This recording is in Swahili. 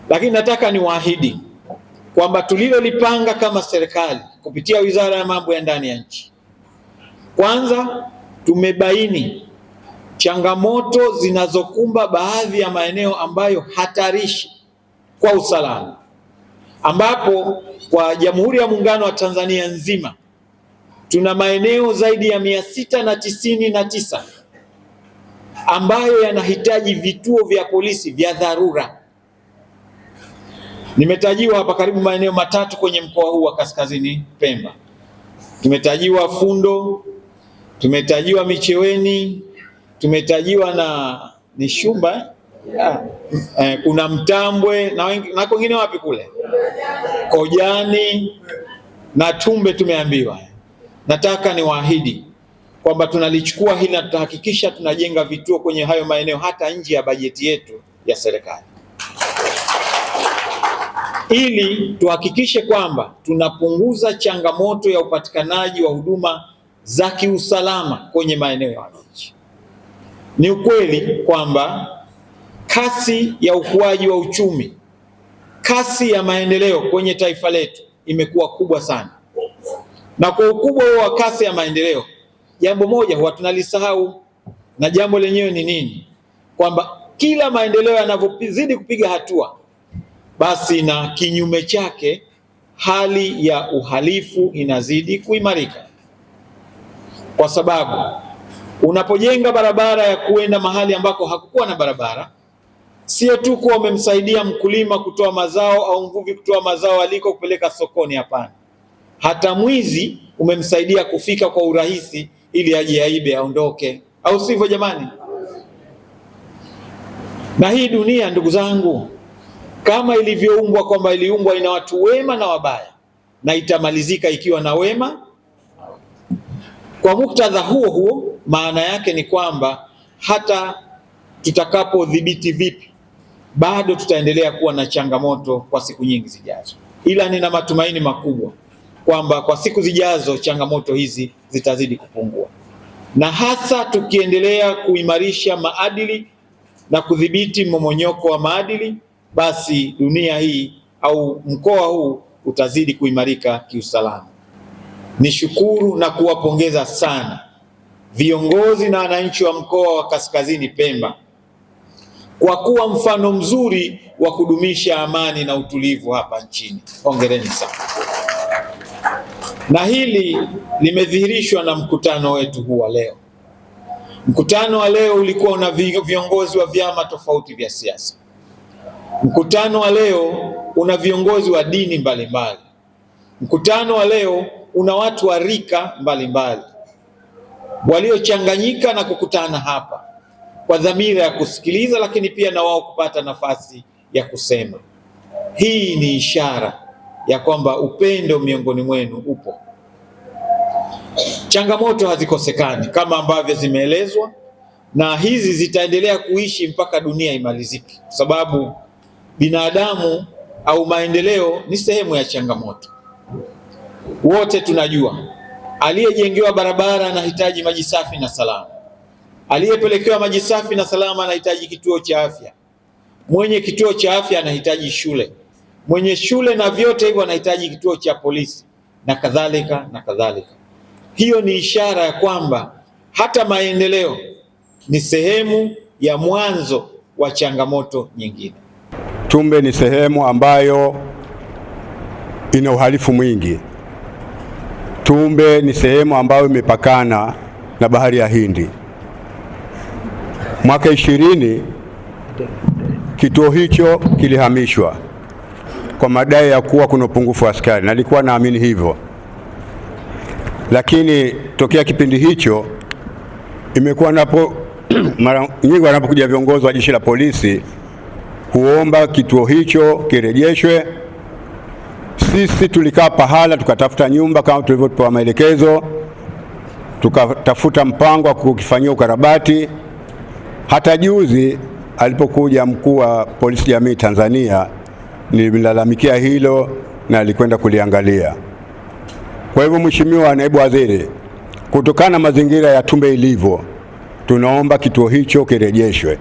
Lakini nataka niwaahidi kwamba tulilolipanga kama serikali kupitia Wizara ya Mambo ya Ndani ya Nchi, kwanza tumebaini changamoto zinazokumba baadhi ya maeneo ambayo hatarishi kwa usalama, ambapo kwa Jamhuri ya Muungano wa Tanzania nzima tuna maeneo zaidi ya 699 ambayo yanahitaji vituo vya polisi vya dharura. Nimetajiwa hapa karibu maeneo matatu kwenye mkoa huu wa Kaskazini Pemba. Tumetajiwa Fundo, tumetajiwa Micheweni, tumetajiwa na Nishumba, kuna Mtambwe na kwingine wapi kule Kojani na Tumbe tumeambiwa. Nataka niwaahidi kwamba tunalichukua hili na tutahakikisha tunajenga vituo kwenye hayo maeneo hata nje ya bajeti yetu ya serikali, ili tuhakikishe kwamba tunapunguza changamoto ya upatikanaji wa huduma za kiusalama kwenye maeneo ya wananchi. Ni ukweli kwamba kasi ya ukuaji wa uchumi, kasi ya maendeleo kwenye taifa letu imekuwa kubwa sana, na kwa ukubwa huo wa kasi ya maendeleo, jambo moja huwa tunalisahau, na jambo lenyewe ni nini? Kwamba kila maendeleo yanavyozidi kupiga hatua, basi na kinyume chake hali ya uhalifu inazidi kuimarika, kwa sababu unapojenga barabara ya kuenda mahali ambako hakukuwa na barabara, sio tu kuwa umemsaidia mkulima kutoa mazao au mvuvi kutoa mazao aliko kupeleka sokoni. Hapana, hata mwizi umemsaidia kufika kwa urahisi ili aje aibe aondoke, au sivyo jamani? Na hii dunia ndugu zangu, kama ilivyoumbwa kwamba iliumbwa ina watu wema na wabaya, na itamalizika ikiwa na wema. Kwa muktadha huo huo, maana yake ni kwamba hata tutakapodhibiti vipi, bado tutaendelea kuwa na changamoto kwa siku nyingi zijazo, ila nina matumaini makubwa kwamba kwa siku zijazo changamoto hizi zitazidi kupungua, na hasa tukiendelea kuimarisha maadili na kudhibiti mmomonyoko wa maadili, basi dunia hii au mkoa huu utazidi kuimarika kiusalama. Nishukuru na kuwapongeza sana viongozi na wananchi wa mkoa wa Kaskazini Pemba kwa kuwa mfano mzuri wa kudumisha amani na utulivu hapa nchini. Hongereni sana. Na hili limedhihirishwa na mkutano wetu huu wa leo. Mkutano wa leo ulikuwa una viongozi wa vyama tofauti vya siasa. Mkutano wa leo una viongozi wa dini mbalimbali. Mkutano wa leo una watu wa rika mbalimbali waliochanganyika na kukutana hapa kwa dhamira ya kusikiliza, lakini pia na wao kupata nafasi ya kusema. Hii ni ishara ya kwamba upendo miongoni mwenu upo. Changamoto hazikosekani kama ambavyo zimeelezwa, na hizi zitaendelea kuishi mpaka dunia imalizike, kwa sababu binadamu au maendeleo ni sehemu ya changamoto. Wote tunajua aliyejengewa barabara anahitaji maji safi na salama, aliyepelekewa maji safi na salama anahitaji kituo cha afya, mwenye kituo cha afya anahitaji shule, mwenye shule na vyote hivyo anahitaji kituo cha polisi na kadhalika na kadhalika. Hiyo ni ishara ya kwamba hata maendeleo ni sehemu ya mwanzo wa changamoto nyingine. Tumbe ni sehemu ambayo ina uhalifu mwingi. Tumbe ni sehemu ambayo imepakana na bahari ya Hindi. Mwaka 20 kituo hicho kilihamishwa kwa madai ya kuwa kuna upungufu wa askari, nalikuwa naamini hivyo, lakini tokea kipindi hicho imekuwa napo mara nyingi wanapokuja viongozi wa jeshi la polisi huomba kituo hicho kirejeshwe. Sisi tulikaa pahala tukatafuta nyumba kama tulivyopewa maelekezo, tukatafuta mpango wa kukifanyia ukarabati. Hata juzi alipokuja mkuu wa polisi jamii Tanzania nilimlalamikia hilo na alikwenda kuliangalia. Kwa hivyo, Mheshimiwa Naibu Waziri, kutokana na mazingira ya Tumbe ilivyo, tunaomba kituo hicho kirejeshwe.